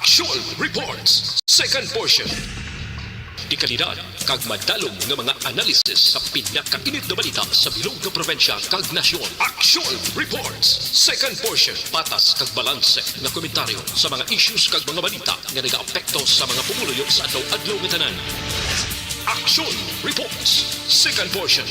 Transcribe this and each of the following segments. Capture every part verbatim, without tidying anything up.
Action Reports, second portion. Dekalidad kag madalom nga mga analysis sa pinakainit nga balita sa bilog nga probinsya kag nasyon. Action Reports, second portion. Patas kag balanse nga komentaryo sa mga issues kag mga balita nga nagaapekto sa mga pumuluyo sa adlaw-adlaw nga tanan. Action Reports, second portion.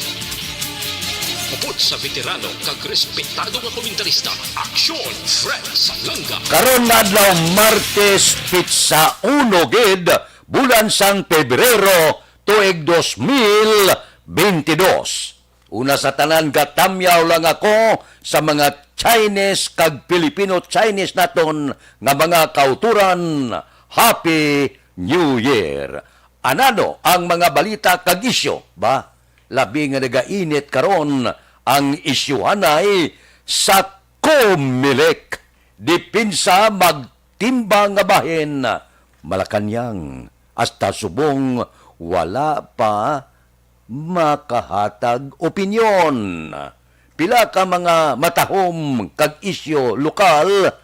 Upod sa veterano kag respetado nga komentarista, Action Fred Salanga. Karon nga adlaw, Martes, pitsa uno gid, bulan sang Pebrero, tuig dos mil bentidós. Una sa tanan, gatamyaw lang ako sa mga Chinese kag Filipino-Chinese naton nga mga kauturan. Happy New Year! Anano ang mga balita kag isyu ba? Labi nga nagainit karon ang isyuhanay sa Comelec. Depensa magtimbang nga bahin, Malacañang. Hasta subong wala pa makahatag opinyon. Pila ka mga matahom kag isyu lokal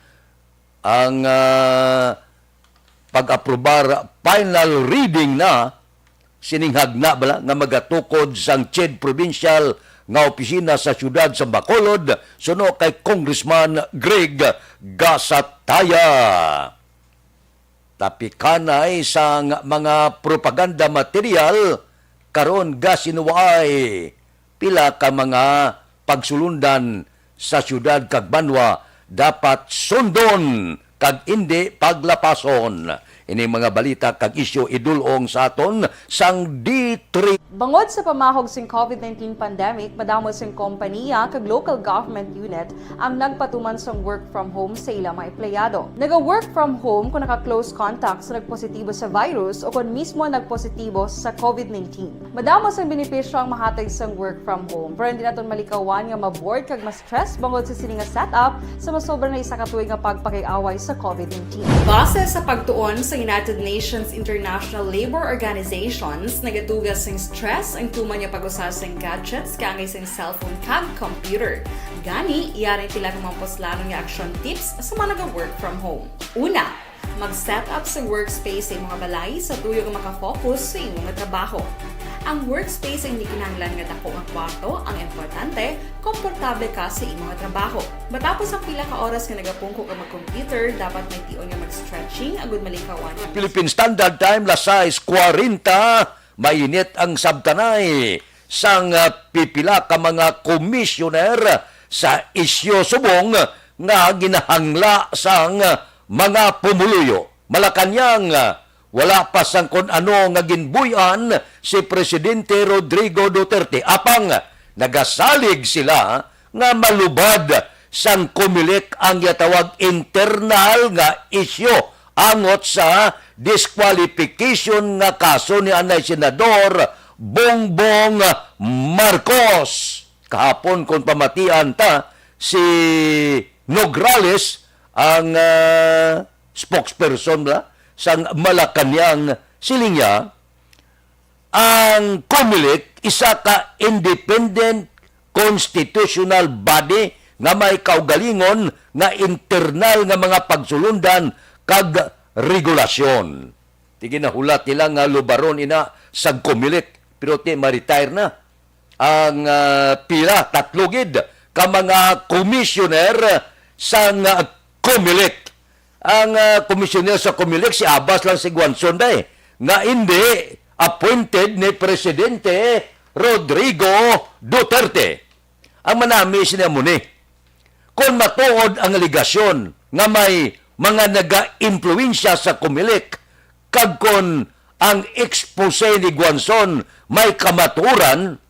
ang, ah, pag-aprobar, final reading na sining hagna bala nga magatukod sang CHED Provincial nga opisina sa siyudad sa Bacolod, suno kay Congressman Greg Gasataya. Tapikanay sang mga propaganda material karon, gasinuwaay pila ka mga pagsulundan sa siyudad kag banwa dapat sundon kag indi paglapason. Ining mga balita kag isyu idul-ong sa aton sang D three. Bangod sa pamahog sing COVID nineteen pandemic, madamo sing kompaniya kag local government unit ang nagpatuman sang work from home sa ila mga empleyado. Naga-work from home kung naka-close contact sa nagpositibo sa virus o kon mismo nagpositibo sa COVID nineteen. Madamo sang benepisyo ang mahatag sang work from home, pero hindi naton malikawan nga ma-bored kag ma-stress bangod sa sini nga setup sa masobra na isa ka tuig nga pagpakig-away sa COVID nineteen. Base sa pagtuon sa United Nations International Labour Organizations, nagadugas sing stress ang tuman nga pag-usa sing gadgets kaangay sing cellphone kag computer. Gani, yari ang pila ka mga puslanon nga action tips sa mga naga-work from home. Una, mag-set up sa workspace sa imong balay sa tuyo nga makafocus sa imong trabaho. Ang workspace ang hindi kinahanglan nga dako nga kwarto, ang importante, komportable ka sa imong trabaho. Matapos ang pila ka oras nga nagapungko ka mag-computer, dapat may tion nga mag-stretching agud malikawan. Philippine Standard Time, las sais kwarenta, mainit ang sabtanay sang, ah, pipila ka mga komisyoner sa isyu subong nga ginahangla sang mga pumuluyo. Malacañang, wala pa sang kon ano nga ginbuy-an si Presidente Rodrigo Duterte, apang nagasalig sila nga malubad sang Comelec ang gitawag internal nga isyu angot sa disqualification nga kaso ni anay Senador Bongbong Marcos. Kahapon, kung pamatian ta, si Nograles ang, ah, spokesperson ba sang Malacañang. Siling niya, ang Comelec isa ka independent constitutional body nga may kaugalingon nga internal nga mga pagsulundan kag regulasyon. Ti ginahulat nila nga lubaron ina sa Comelec, pero ti ma-retire na ang, ah, pila, tatlo gid ka mga komisyoner sang, ah, Comelec. Ang, ah, komisyoner sa Comelec, si Abas lang si Guanzon, day, nga indi appointed ni Presidente Rodrigo Duterte. Ang manami sini amo ni, kon matuod ang alegasyon nga may mga nagaimpluwensya sa Comelec, kag kon ang expose ni Guanzon may kamatuoran,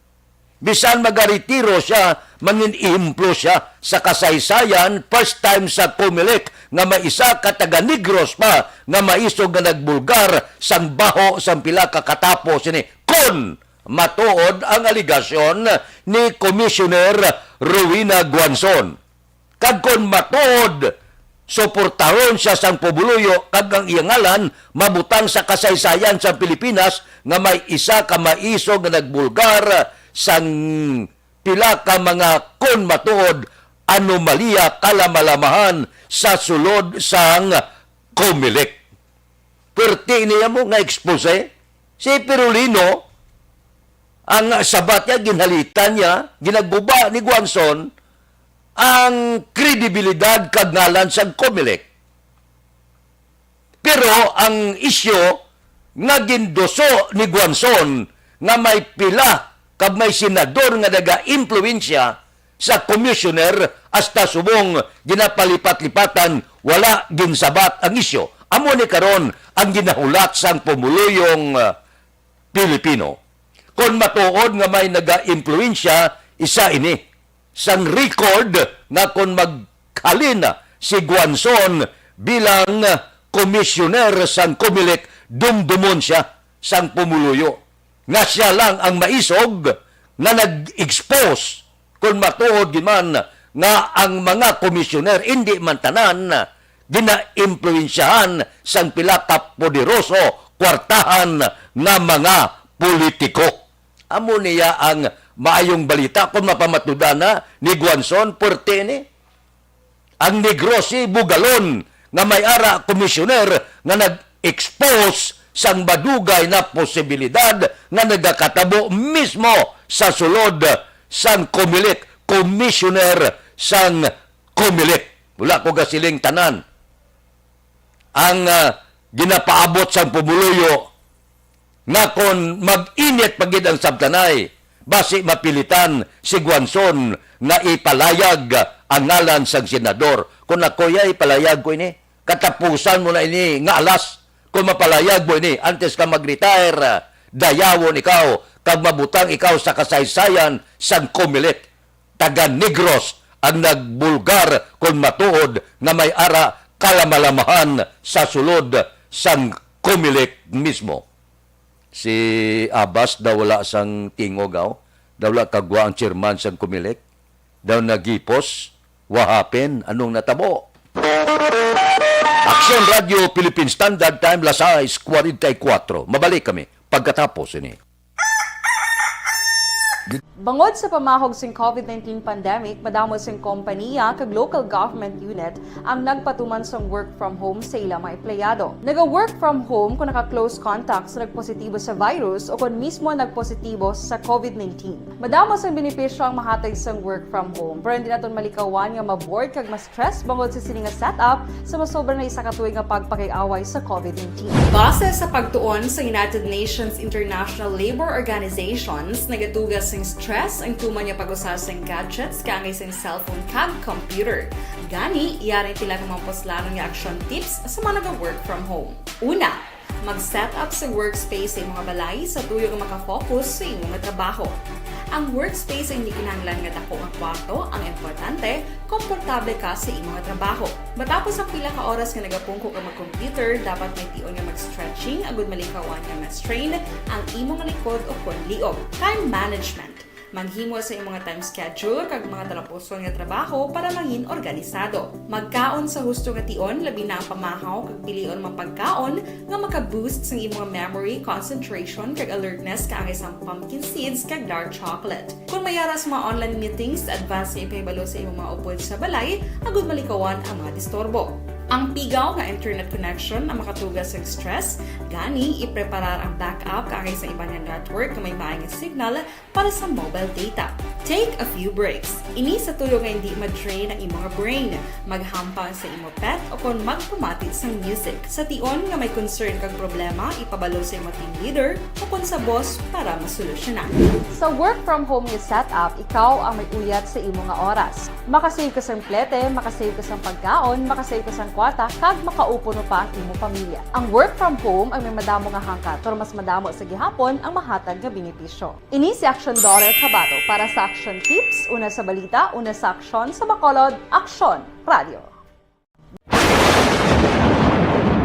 bisan magaretiro sia, mangin-ehemplo sia sa kasaysayan, first time sa Comelec nga may isa ka taga Negros pa nga maisog nga nagbulgar sang baho sang pila ka katapo sini, kon matuod ang alegasyon ni Commissioner Rowena Guanzon. Kag kon matuod, suportahon sia sang pumuluyo kag ang iya ngalan mabutang sa kasaysayan sa Pilipinas nga may isa ka maisog nga nagbulgar sang pila ka mga, kon matuod, anomalya, kalamalamahan sa sulod sang Comelec. Perti niya mo nga expose. Si Perolino, ang sabat niya, ginhalitan niya, ginaguba ni Guanzon ang kredibilidad kag ngalan sang Comelec. Pero ang isyu nga ginduso ni Guanzon nga may pila kag may senador nga nagaimpluwensya sa commissioner hasta subong ginapalipat-lipatan, wala ginsabat ang isyu. Amo ni karon ang ginahulat sang pumuluyong, ah, Pilipino. Kon matuod nga may nagaimpluwensya, isa ini sang record nga kon maghalin na si Guanzon bilang komisyoner sang Comelec, dumdumon sia sang pumuluyo, nga sia lang ang maisog nga nag-expose, kon matuod gid man nga ang mga komisyoner, indi man tanan, ginaimpluwensyahan sang pila ka poderoso, kwartahan nga mga politiko. Amo niya ang maayong balita kon mapamatudan na ni Guanzon, puwerte ni. Ang Negros, si Bugalon, nga may ara komisyoner nga nag-expose sang madugay na posibilidad nga nagakatabo mismo sa sulod sang Comelec, komisyoner sang Comelec. Wala ko gasiling tanan. Ang, ah, ginapaabot sang pumuluyo nga kon mag-init pa gid ang sabtanay, basi mapilitan si Guanzon nga ipalayag ang ngalan sang senador. Kon ako, ya, ipalayag ko ini. Katapusan mo na ini nga alas. Kon mapalayag mo ini, antes ka mag-retire, ah, dayawon ikaw, kag mabutang ikaw sa kasaysayan sang Comelec. Taga Negros ang nagbulgar kon matuod nga may ara kalamalamahan sa sulod sang Comelec mismo. Si Abbas daw wala sang tingog, aw. Daw wala kagwa ang chairman sang Comelec. Daw nagipos, wahapin, anong natabo? Aksyon Radio Philippine Standard Time, las sais cuarenta y cuatro. Mabalik kami pagkatapos ini. Bangod sa pamahog sing covid nineteen pandemic, madamo sing kompaniya kag local government unit ang nagpatuman sang work from home sa ila mga empleyado. Naga-work from home kung naka-close contact sa nagpositibo sa virus o kon mismo nagpositibo sa covid nineteen. Madamo sang benepisyo ang mahatag sang work from home, pero hindi naton malikawan nga ma-bored kag ma-stress bangod sa sini nga setup sa masobra na isa ka tuig nga pagpakig-away sa covid nineteen. Base sa pagtuon sa United Nations International Labour Organizations, nagatuga sing stress ang tuman nga pag-usa sing gadgets kaangay sing cellphone kag computer. Gani, yari ang pila ka mga puslanon nga action tips sa mga naga-work from home. Una, mag-set up sa workspace sa imong balay sa tuyo nga makafocus sa imo nga trabaho. Ang workspace ay hindi kinahanglan nga dako nga kwarto, ang importante, komportable ka sa imo nga trabaho. Matapos ang pila ka oras nga nagapungko ka mag-computer, dapat may tion nga mag-stretching agud malikawan nga ma-strain ang imo nga likod o kon liog. Time management. Maghimo sa imo nga time schedule kag mga talapuson nga trabaho para mangin organisado. Magkaon sa husto nga tion, labi na ang pamahaw kag pilion man pagkaon nga maka-boost sang imo nga memory, concentration, kag alertness kaangay sang pumpkin seeds kag dark chocolate. Kon may ara sa mga online meetings, advance nga ipahibalo sa imo mga upod sa balay agud malikawan ang mga disturbo. Ang pigaw nga internet connection ang makatuga sa stress, gani ipreparar ang backup kaangay sa iban nga network nga may maay nga signal para sa mobile data. Take a few breaks. Ini sa tuyo nga hindi ma-drain ang imo nga brain. Maghampang sa imo pet o kon magpamati sang music. Sa tion nga may concern kag problema, ipabalo sa imo team leader o kon sa boss para masolusyonan. Sa work from home nga setup, ikaw ang may uyat sa imo nga oras. Makasave ka sang plete, makasave ka sang pagkaon, makasave ka sang kwarta, kag makaupuno pa ang imo pamilya. Ang work from home ang may madamo nga hangkat, pero mas madamo sa gihapon ang mahatag nga benepisyo. Ini si Aksyon Daughter Kabato para sa Aksyon Tips, una sa balita, una sa aksyon, sa Bacolod, Aksyon Radio.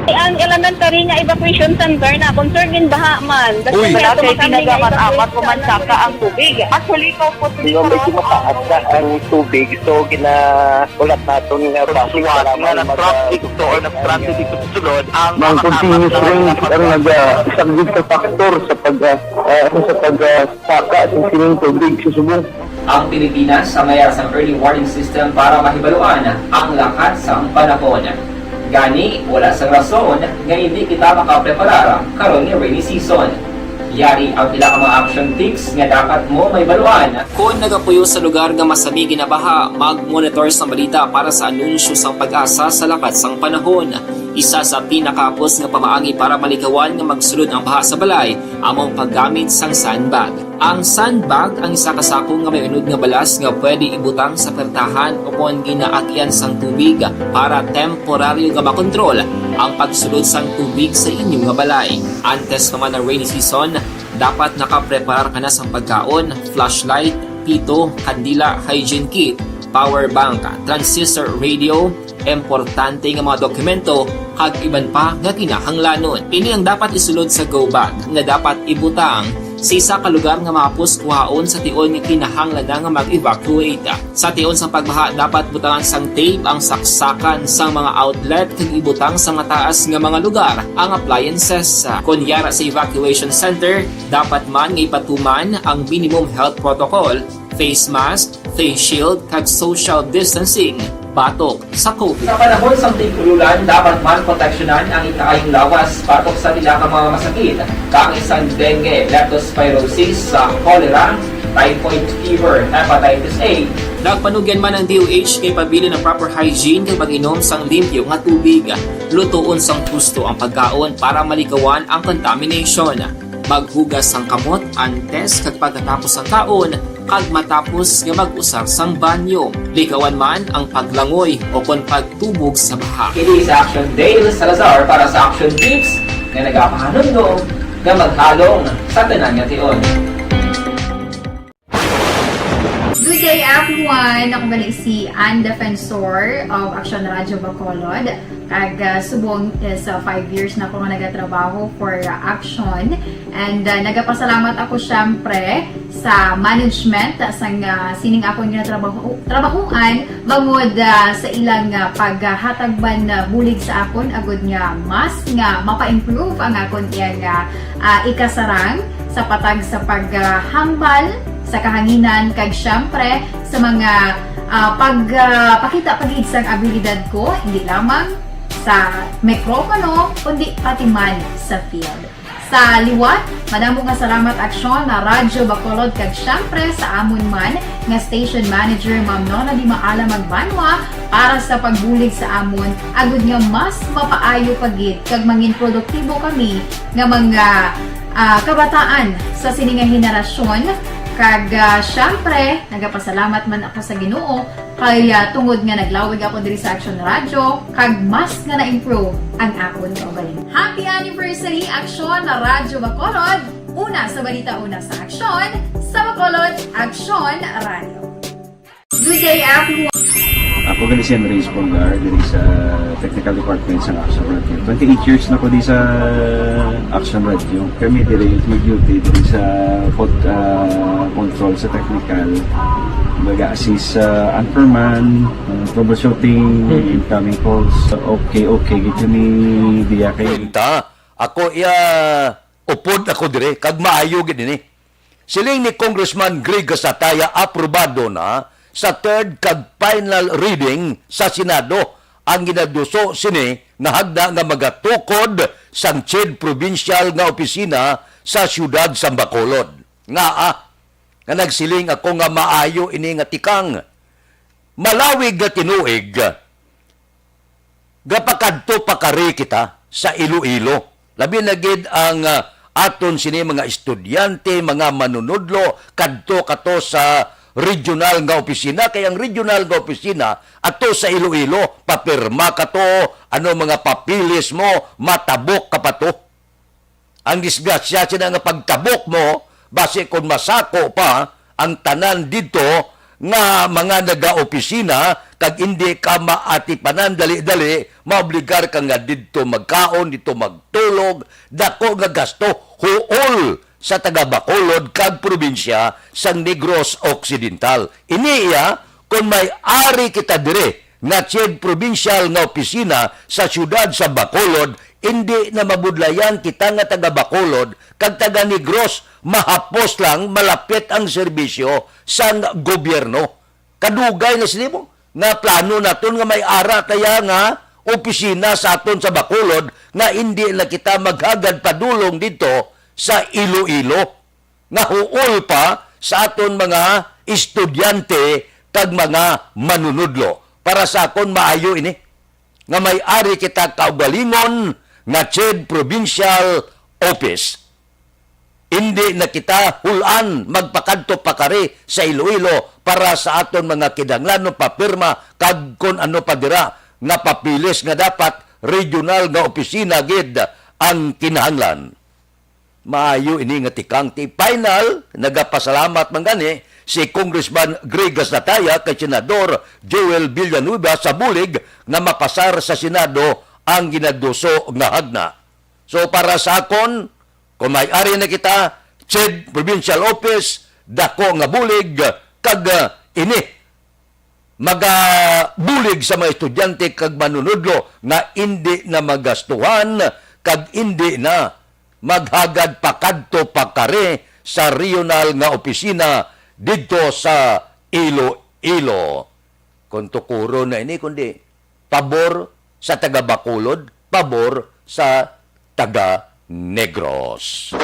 Ang elementary nga evacuation center na concern in baha man. Uy. Wala kay ginagamat-amat o mansaka ang tubig. Actually, ikaw po, medyo mataas na ang tubig, so ginahulat naton nga basi nga mag-, na traffic to or nag-traffic to sulod ang mga continuous rains ang nag-, ah, isang big factor sa pag, ah, ah, sa pag, ah, saka sa sining tubig sa Cebu. Ang Pilipinas ang may sang early warning system para mahibaluan ang lakat sang panahon. Gani, wala sang rason nga hindi kita makapreparar karon nga rainy season. Yari ang pila ka mga action tips nga dapat mo mahibaluan. Kon nagapuyo sa lugar nga masami ginabaha, mag-monitor sang balita para sa anunsyo sang PAGASA sa lakat sang panahon. Isa sa pinakahapos nga pamaagi para malikawan nga magsulod ang baha sa balay amo ang paggamit sang sandbag. Ang sandbag ang isa ka sako nga may unod nga balas nga pwede ibutang sa pertahan o kon ginaagyan sang tubig para temporaryo nga makontrol ang pagsulod sang tubig sa inyo nga balay. Antes pa man ang rainy season, dapat nakapreparar ka na sang pagkaon, flashlight, pito, kandila, hygiene kit, power bank, transistor radio, importante nga mga dokumento, kag iban pa nga kinahanglanon. Ini ang dapat isulod sa go bag nga dapat ibutang sa isa ka lugar nga mahapos kuhaon sa tion nga kinahanglan na nga mag-evacuate. Sa tion sang pagbaha, dapat butangan sang tape ang saksakan sang mga outlet kag ibutang sa mataas nga mga lugar ang appliances. Kon yara sa evacuation center, dapat man nga ipatuman ang minimum health protocol, face mask, face shield, kag social distancing batok sa COVID. Sa panahon sang tig-ululan, dapat man proteksyonan ang ikaayong lawas batok sa pila ka mga masakit, kaangay sang dengue, leptospirosis, sa cholera, typhoid fever, hepatitis A. Nagpanugyan man ang D O H kay pabilin ang proper hygiene kag pag-inom sang limpyo nga tubig. Lutoon sang husto ang pagkaon para malikawan ang contamination. Maghugas sang kamot antes kag pagkatapos sang kaon kag matapos nga mag-usar sang banyo. Likawan man ang paglangoy o kon pagtubog sa baha. Kini si Action Dale Salazar para sa Action Tips nga nagapahanumdom nga maghalong sa tanan nga tion. Good day, everyone! Ako gali si Ann Defensor of Action Radio Bacolod. Kag, ah, subong is, ah, five years na ako nga nagatrabaho for, ah, Action. And, ah, nagapasalamat ako, syempre, sa management sang, ah, sining akon nga trabaho, trabahuan, bangod, ah, sa ilang, ah, paghatag man, ah, bulig sa akon, agud nga mas nga mapa-improve ang akon iyang, ah, ah, ikasarang sa patag sa paghambal sa kahanginan, kag, syempre, sa mga, ah, pag, ah, pakita pa gid sang abilidad ko, hindi lamang sa mikropono, kundi pati man sa field. Sa liwat, madamo nga salamat, Action Radyo Bacolod, kag, syempre, sa amon man nga station manager, Ma'am Nona Di Maala Magbanwa, para sa pagbulig sa amon, agud nga mas mapaayo pa gid kag mangin produktibo kami nga mga, ah, kabataan sa sini nga henerasyon. Kag, ah, syempre, nagapasalamat man ako sa Ginoo kay, ah, tungod nga naglawig ako diri sa Action Radio, kag mas nga na-improve ang akon kaugalingon. Happy anniversary, Action Radyo Bacolod! Una sa balita, una sa aksyon, sa Bacolod, Action Radio. Good day, everyone. Ako gali si Andres Polgar, diri sa Technical Department sa Action Radio. Twenty-eight years na ko di sa Action Radio. Kami diri mag-duty diri sa pod-, ah, control sa technical. Mag-assist sa anchorman, ah, troubleshooting, Hmm. incoming calls. Okay, okay, gid kami diya kay Pinta, ako iya upod ako dire, kag maayo gid ini. Siling ni Congressman Greg Gasataya, aprobado na sa third kag final reading sa Senado ang ginaduso sini nga hagda nga magatukod sang CHED provincial nga opisina sa siyudad sa Bacolod. Ngaa nga nagsiling ako nga maayo ini nga tikang malawig nga tinuig gapakadto pa kari kita sa Iloilo. Labi na gid ang, ah, aton sini mga estudyante, mga manunudlo, kadto kato sa regional nga opisina. Kay ang regional nga opisina ato sa Iloilo, papirma ka to, ano mga papilis mo, matabok ka pa to. Ang disgrasya sina nga pagtabok mo, basi kon masako pa ang tanan didto nga mga nagaopisina, kag indi ka maatipanan dali-dali, maobligar ka nga didto magkaon, didto magtulog, dako nga gasto, huol sa taga Bacolod kag probinsya sang Negros Occidental. Ini iya, kon may ari kita dire, nga CHED provincial nga opisina sa siyudad sa Bacolod, indi na mabudlayan kita nga taga Bacolod kag taga Negros, mahapos lang malapit ang serbisyo sang gobyerno. Kadugay na sini mo nga plano naton nga may ara taya nga opisina sa aton sa Bacolod nga indi na kita maghagad padulong dito sa Iloilo, nga huol pa sa aton mga estudyante kag mga manunudlo. Para sa akon, maayo ini nga may ari kita kaugalingon nga CHED Provincial Office. Indi na kita hul-an magpakadto pa kari sa Iloilo para sa aton mga kinahanglanon, papirma kag kon ano pa dira nga papeles nga dapat regional nga opisina gid ang kinahanglan. Maayo ini nga tikang ti final, nagapasalamat man gani si Congressman Greg Gatazaytaya kay Senador Joel Villanueva sa bulig nga mapasar sa Senado ang ginaduso nga hagna. So, para sa akon, kung may ari na kita, CHED Provincial Office, dako nga bulig, kag, ah, ini magabulig sa mga estudyante kag manunudlo nga indi na magastuhan kag indi na maghagad pakadto pa kari sa regional nga opisina didto sa Iloilo. Kung tukuron na ini, kundi pabor sa taga Bacolod, pabor sa taga Negros.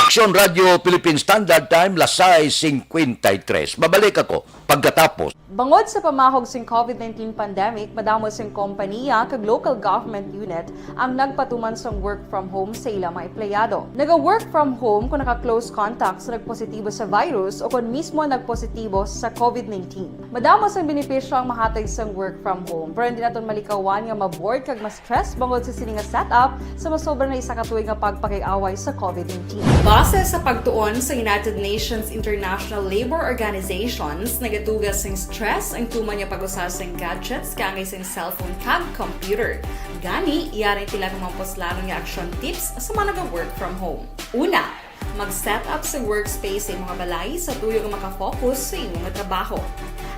Aksyon Radio Philippine Standard Time, las sais cincuenta y tres. Mabalik ako pagkatapos. Bangod sa pamahog sing COVID nineteen pandemic, madamo sing kompanya kag local government unit ang nagpatuman sang work from home sa ila mga empleyado. Naga-work from home kung naka-close contact sa nagpositibo sa virus o kon mismo nagpositibo sa COVID nineteen. Madamo sang benepisyo ang mahatag sang work from home, pero hindi naton malikawan nga ma-bored kag ma-stress bangod sa sini nga setup sa masobra na isa ka tuig nga pagpakig-away sa COVID nineteen. Base sa pagtuon sa United Nations International Labour Organizations, nagatuga sing stress ang tuman nga pag-usa sing gadgets kaangay sing cellphone kag computer. Gani, yari ang pila ka mga puslanon nga action tips sa mga naga-work from home. Una, mag-set up sa workspace sa imong balay sa tuyo nga makafocus sa imong trabaho.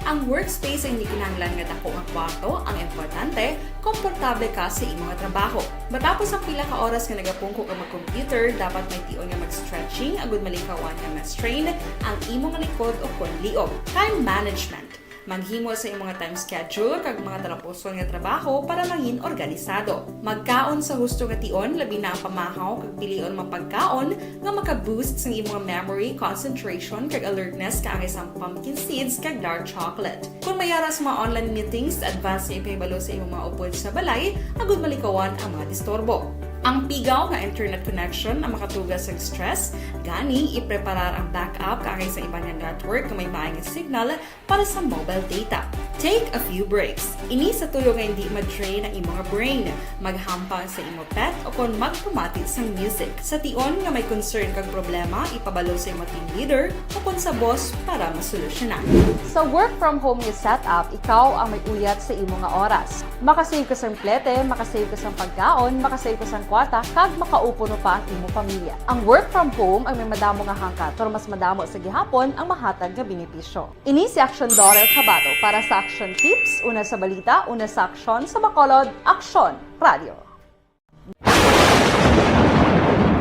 Ang workspace ay hindi kinahanglan nga dako nga kwarto, ang importante, komportable ka sa imong trabaho. Matapos ang pila ka oras nga nagapungko ka mag-computer, dapat may tion nga mag-stretching agud malikawan nga ma-strain ang imong likod o kon liog. Time management. Maghimo sa imong time schedule kag mga talapuson nga trabaho para mangin organisado. Magkaon sa husto nga tion, labi na ang pamahaw kag pilion mga pagkaon nga maka-boost sang imong memory, concentration, kag alertness kaangay sang pumpkin seeds kag dark chocolate. Kung may ara sa mga online meetings, advance nga ipahibalo sa imong mga upod sa balay agud malikawan ang mga disturbo. Ang pigaw nga internet connection ang makatuga sa stress, gani ipreparar ang backup kaangay sa iban nga network nga may maay nga signal para sa mobile data. Take a few breaks. Ini sa tuyo nga hindi ma-drain ang imong brain. Maghampang sa imo pet o kon magpamati sang music. Sa tion nga may concern kag problema, ipabalo sa imo team leader o kon sa boss para masolusyonan. Sa work from home nga setup, ikaw ang may uyat sa imo nga oras. Makasave ka sang plete, makasave ka sang pagkaon, makasave ka sang kwarta, kag makaupo pa ang imo pamilya. Ang work from home ang may madamo nga hangkat, pero mas madamo sa gihapon ang mahatag nga benepisyo. Ini si Aksyon Dorel Cabato para sa Aksyon Tips, una sa balita, una sa aksyon, sa Bacolod, Aksyon Radio.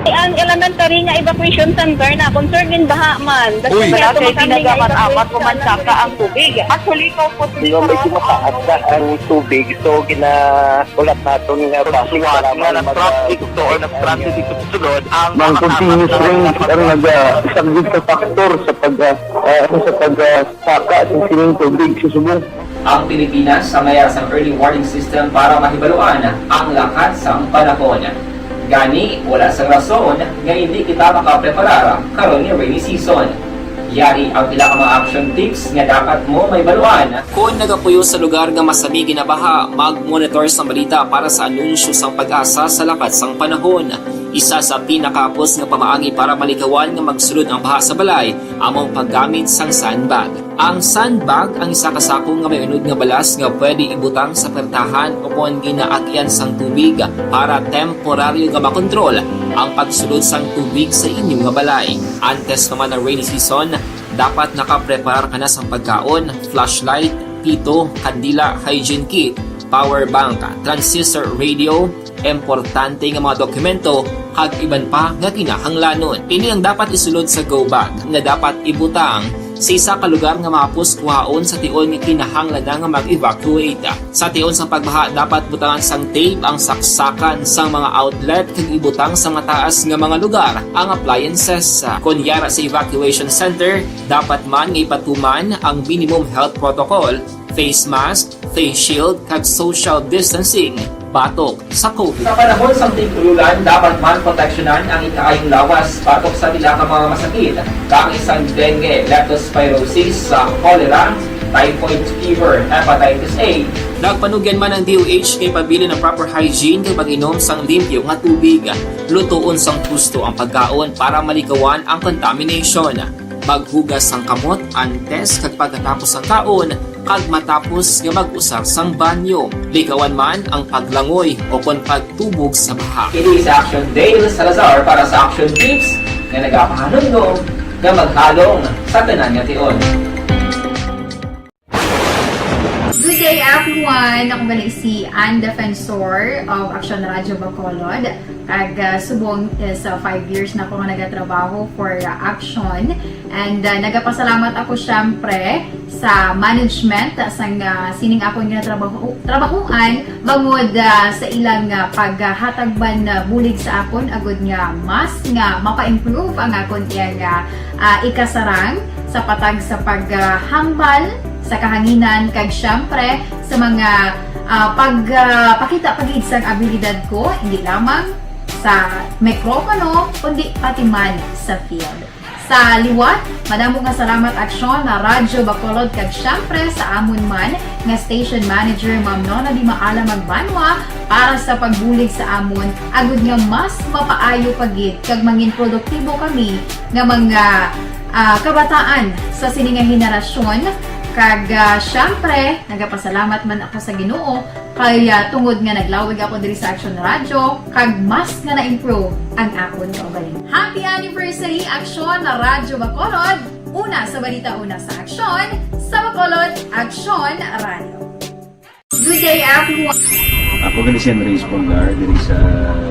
Ang elementary nga evacuation center na concern din baha man. Uy. Wala kay tinaga man apat ko man saka ang tubig. Actually, ko po. Medyo mataas na ang tubig, so gina-, ulat naton nga basic nga para nag-traffic to or nag-transit dito sa sulod ang mga continuous rain ang nag-, ah, isang big factor sa pag, ah, ah, sa pag, ah, saka sa sining tubig sa subong. Ang Pilipinas ang may sang early warning system para mahibaluan ang lakat sang panahon. Gani, wala sang rason nga hindi kita makapreparar karon nga rainy season. Yari ang pila ka mga action tips nga dapat mo mahibaluan. Kon nagapuyo sa lugar nga masami ginabaha, mag-monitor sang balita para sa anunsyo sang PAGASA sa lakat sang panahon. Isa sa pinakahapos nga pamaagi para malikawan nga magsulod ang baha sa balay amo ang paggamit sang sandbag. Ang sandbag ang isa ka sako nga may unod nga balas nga pwede ibutang sa pertahan o kon ginaagyan sang tubig para temporaryo nga makontrol ang pagsulod sang tubig sa inyo nga balay. Antes pa man ang rainy season, dapat nakapreparar ka na sang pagkaon, flashlight, pito, kandila, hygiene kit, power bank, transistor radio, importante nga mga dokumento, kag iban pa nga kinahanglanon. Ini ang dapat isulod sa go bag nga dapat ibutang Sa isa ka lugar nga mahapos kuhaon sa tion nga kinahanglan na nga mag-evacuate. Sa tion sang pagbaha, dapat butangan sang tape ang saksakan sang mga outlet kag ibutang sa mataas nga mga lugar ang appliances. Kon yara sa evacuation center, dapat man nga ipatuman ang minimum health protocol, face mask, face shield, kag social distancing batok sa COVID. Sa panahon sang tig-ulan, dapat man proteksyonan ang ikaayong lawas batok sa pila ka mga masakit, kaangay sang dengue, leptospirosis, sa cholera, typhoid fever, hepatitis A. Nagpanugyan man ang D O H kay pabilin ang proper hygiene kag pag-inom sang limpyo nga tubig. Lutoon sang husto ang pagkaon para malikawan ang contamination. Maghugas sang kamot antes kag pagkatapos sang kaon, kag matapos nga mag-usar sang banyo. Likawan man ang paglangoy o kon pagtubog sa baha. Ini si Action Dale Salazar para sa Action Tips nga nagapahanumdom nga maghalong sa tanan nga tion. Good day, everyone! Ako gali si Ann Defensor of Action Radio Bacolod. Kag, ah, subong is, ah, five years na ako nga nagatrabaho for, ah, Action. And, ah, nagapasalamat ako, syempre, sa management, ah, sang, ah, sining akon ginatrabaho-, trabahuan, bangod, ah, sa ilang, ah, paghatag man, ah, bulig sa akon, agud nga mas nga mapa-improve ang akon iyang, ah, ah, ikasarang sa patag sa paghambal sa kahanginan, kag, syempre, sa mga, ah, pag, ah, pakita pa gid sang abilidad ko, hindi lamang sa mikropono, kundi pati man sa field. Sa liwat, madamo nga salamat, Action Radyo Bacolod, kag, syempre, sa amon man nga station manager, Ma'am Nona Di Maala Magbanwa, para sa pagbulig sa amon, agud nga mas mapaayo pa gid kag mangin produktibo kami nga mga, ah, kabataan sa sini nga henerasyon. Kag, ah, syempre, nagapasalamat man ako sa Ginoo kay, ah, tungod nga naglawig ako diri sa Action Radio, kag mas nga na-improve ang akon kaugalingon. Happy anniversary, Action Radyo Bacolod! Una sa balita, una sa aksyon, sa Bacolod, Action Radio. Good day, everyone. Ako gali si Henry Espongar, diri sa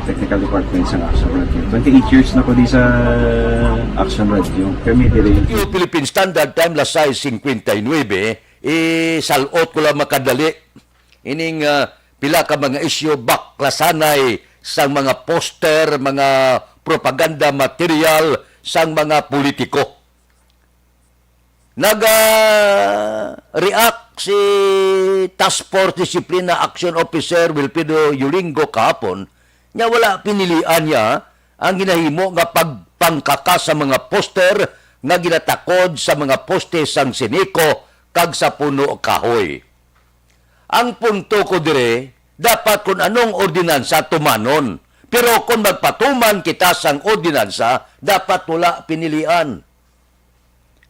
Technical Department sa Action Radio. Twenty-eight years na ko di sa Action Radio. Kami diri. Philippine Standard Time, las sais cincuenta y nueve, isalot ko lang makadali. Ining, ah, pila ka mga isyu, baklasanay sang mga poster, mga propaganda material sang mga politiko. Nag, ah, react si Task Force Discipline Action Officer Wilfredo Yulingo kahapon, nga wala pinilian niya ang ginahimo nga pagpangkaka sa mga poster nga ginatakod sa mga poste sang Ceneco kag sa Puno Kahoy. Ang punto ko dire, dapat kun anong ordinansa tumanon. Pero kun magpatuman kita sang ordinansa, dapat wala pinilian.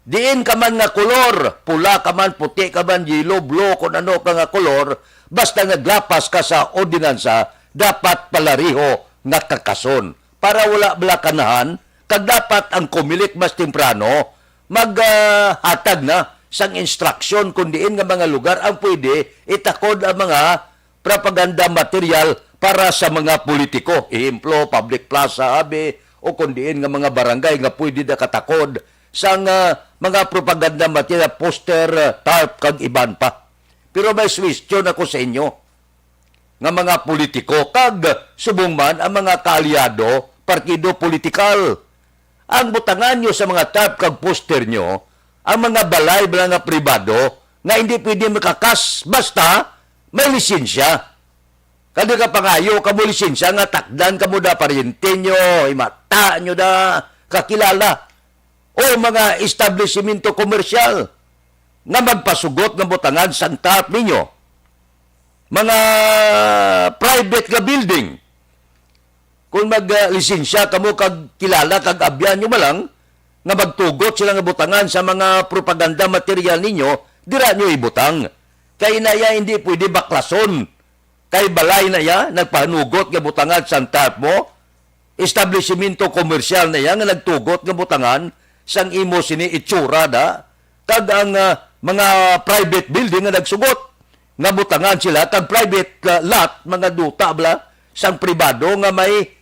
Diin ka man nga kolor, pula ka man, puti ka man, yellow, blue, kun ano ka nga kolor, basta naglapas ka sa ordinansa, dapat palariho nga kakason. Para wala bala kanahan, kag dapat ang Comelec mas temprano mag, ah, hatag na sang instruction kung diin nga mga lugar ang pwede itakod ang mga propaganda material para sa mga politiko. Ehemplo, public plaza, abi, o kung diin nga mga barangay nga pwede nakatakod sang, ah, mga propaganda material, poster, ah, tarp, kag iban pa. Pero may suwestyon ako sa inyo nga mga politiko kag subong man ang mga kaalyado, partido politikal. Ang butangan nyo sa mga tarp kag poster nyo, ang mga balay, mga pribado, nga hindi pwede makakas basta may lisensya. Kadi ka pangayo kamo lisensya nga takdan kamo da paryente nyo, himata nyo da, kakilala, o mga establisimento komersyal nga magpasugot nga butangan sang tarp ninyo. Mga private nga building. Kung mag, ah, lisensya kamo kag kilala kag abyan nyo man lang nga magtugot sila nga butangan sa mga propaganda material ninyo, dira nyo ibutang. Kay na iya hindi pwede baklason. Kay balay na iya nagpahanugot nga butangan sang tarp mo, establisimento komersyal na iya nga nagtugot nga butangan sang imo sini itsura da, kag ang, ah, mga private building nga nagsugot nga butangan sila, kag private, ah, lot, mga duta bala sang pribado nga may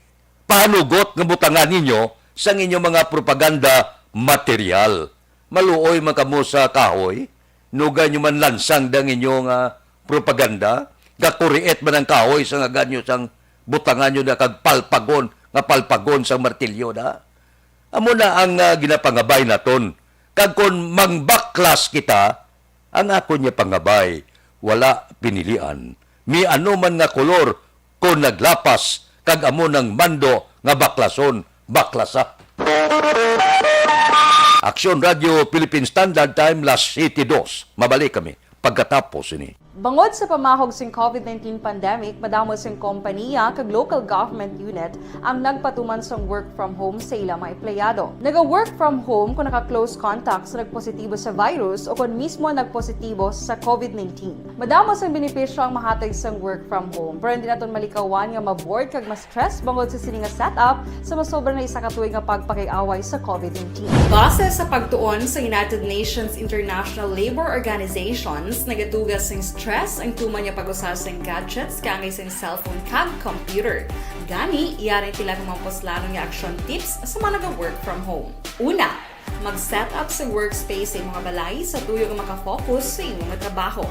pahanugot nga butangan ninyo sang inyo mga propaganda material. Maluoy man kamo sa kahoy, nugay nyo man lansang dang inyo nga propaganda, gakuriit man ang kahoy sa ngagan nyo sang butangan nyo na kag palpagon, nga palpagon sang martilyo na. Amo na ang, ah, ginapangabay naton. Kag kon mangbaklas kita, ang akon nga pangabay wala pinilian. Miano man nga kolor, kon naglapas, kag amo nang mando nga baklason, baklasa. Aksyon Radio Philippine Standard Time, las siyete dos. Mabalik kami pagkatapos ini. Bangod sa pamahog sing covid nineteen pandemic, madamo sing kompaniya kag local government unit ang nagpatuman sang work from home sa ila mga empleyado. Naga-work from home kung naka-close contact sa nagpositibo sa virus o kon mismo nagpositibo sa covid nineteen. Madamo sang benepisyo ang mahatag sang work from home, pero hindi naton malikawan nga ma-bored kag ma-stress bangod sa sini nga setup sa masobra na isa ka tuig nga pagpakig-away sa covid nineteen. Base sa pagtuon sa United Nations International Labor Organizations, nagatuga sing stress ang tuman nga pag-usa sing gadgets kaangay sing cellphone kag computer. Gani, yari ang pila ka mga puslanon nga action tips sa mga naga-work from home. Una, mag-set up sa workspace sa imo nga balay sa tuyo nga makafocus sa imo nga trabaho.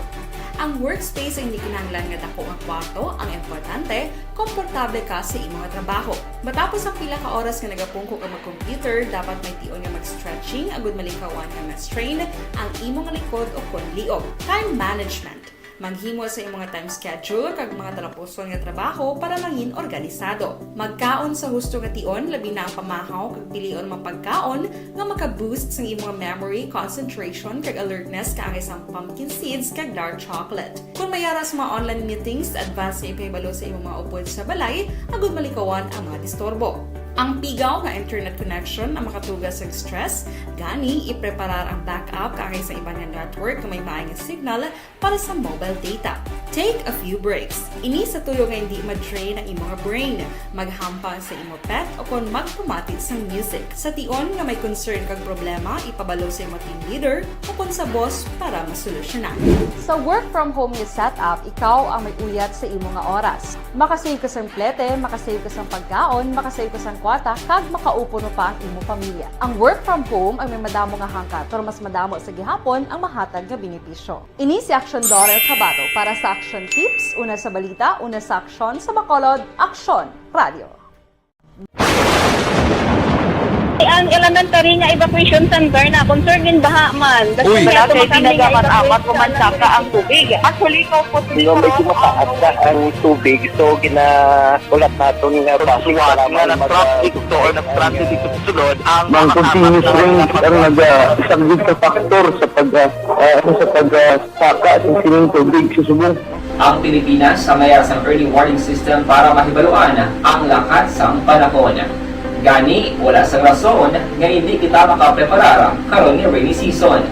Ang workspace ay hindi kinahanglan nga dako nga kwarto, ang importante, komportable ka sa imo nga trabaho. Matapos ang pila ka oras nga nagapungko ka mag-computer, dapat may tion nga mag-stretching agud malikawan nga ma-strain ang imo nga likod o kon liog. Time management. Maghimo sa imo nga time schedule kag mga talapuson nga trabaho para mangin organisado. Magkaon sa husto nga tion, labi na ang pamahaw kag pilion mga pagkaon nga maka-boost sang imo nga memory, concentration, kag alertness kaangay sang pumpkin seeds kag dark chocolate. Kon may ara sa mga online meetings, advance nga ipahibalo sa imo mga upod sa balay agud malikawan ang mga disturbo. Ang pigaw nga internet connection ang makatuga sa stress, gani ipreparar ang backup kaangay sa iban nga network nga may maay nga signal para sa mobile data. Take a few breaks. Ini sa tuyo nga hindi ma-drain ang imo nga brain. Maghampang sa imo pet o kon magpamati sang music. Sa tion nga may concern kag problema, ipabalo sa imo team leader o kon sa boss para masolusyonan. Sa work from home nga setup, ikaw ang may uyat sa imo nga oras. Makasave ka sang plete, makasave ka sang pagkaon, makasave ka sang kwarta, kag makaupo pa ang imo pamilya. Ang work from home ay may madamo nga hangkat, pero mas madamo sa gihapon ang mahatag nga benepisyo. Ini si Aksyon Dorer Cabato para sa Aksyon Tips, una sa balita, una sa aksyon, sa Bacolod, Aksyon Radio. Ang elementary nga evacuation center na concern in baha man. Uy. Wala kay ginagamat-amat, umansaka ang tubig. Actually, ikaw po, medyo mataas na ang tubig. So, gina-, ulat naton nga base nga para na mag-, traffic to or nag-transit dito sa sulod ang mga continuous rain ang naga-, isa gid ka factor sa pag, ah, ah, sa pag, ah, saka sa sining tubig sa subong. Ang Pilipinas ang may sang early warning system para mahibaluan ang lakat sang panahon. Gani, wala sang rason nga hindi kita makapreparar karon ni rainy season.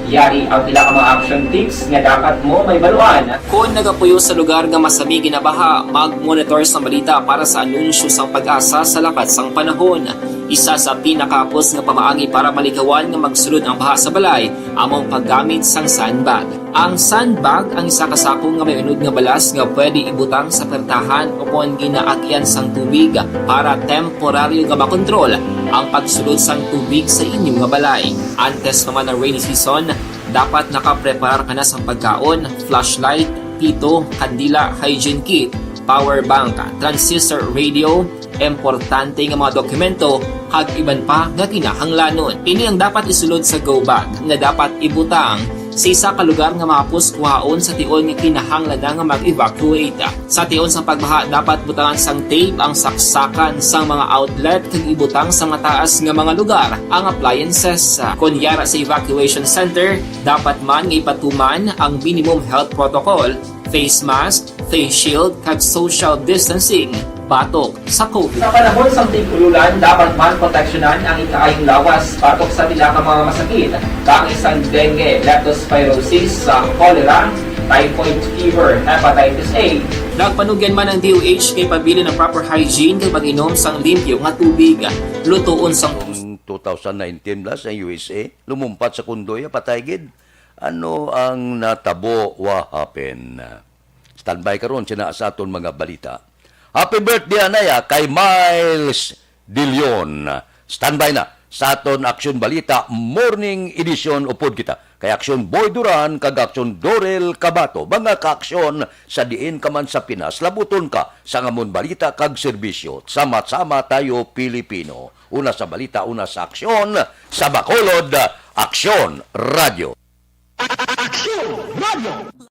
Yari ang pila ka mga action tips nga dapat mo mahibaluan. Kon nagapuyo sa lugar nga masami ginabaha, mag-monitor sa balita para sa anunsyo sang PAGASA sa lakat sang panahon. Isa sa pinakahapos nga pamaagi para malikawan nga magsulod ang baha sa balay amo ang paggamit sang sandbag. Ang sandbag ang isa ka sako nga may unod nga balas nga pwede ibutang sa pertahan o kon ginaagyan sang tubig para temporaryo nga makontrol ang pagsulod sang tubig sa inyo nga balay. Antes pa man ang rainy season, dapat nakapreparar ka na sang pagkaon, flashlight, pito, kandila, hygiene kit, power bank, transistor radio, importante nga mga dokumento, kag iban pa nga kinahanglanon. Ini ang dapat isulod sa go bag nga dapat ibutang sa isa ka lugar nga mahapos kuhaon sa tion nga kinahanglan na nga mag-evacuate. Sa tion sang pagbaha, dapat butangan sang tape ang saksakan sang mga outlet kag ibutang sa mataas nga mga lugar ang appliances. Kon yara sa evacuation center, dapat man nga ipatuman ang minimum health protocol, face mask, face shield, kag social distancing batok sa covid. Sa panahon sang tig-ululan, dapat man proteksyonan ang ikaayong lawas batok sa pila ka mga masakit, kaangay sang dengue, leptospirosis, sa cholera, typhoid fever, hepatitis A. Nagpanugyan man ang D O H nga ipabilin ang proper hygiene kag pag-inom sang limpyo nga tubig. Lutoon sang Noong two thousand nineteen bala sa U S A, lumumpat sa Condoya, patay gid. Ano ang natabo? What happened? Standby karon sina sa aton mga balita. Happy birthday, anay, ah, kay Miles De Leon. Standby na. Sa aton Aksyon Balita Morning Edition, upod kita kay Aksyon Boy Duran kag Aksyon Dorel Kabato. Mga kaaksyon, sa diin ka man sa Pinas, labuton ka sa amon balita kag serbisyo. Sama-sama tayo, Pilipino. Una sa balita, una sa aksyon, sa Bacolod, Aksyon Radio. Aksyon Radio.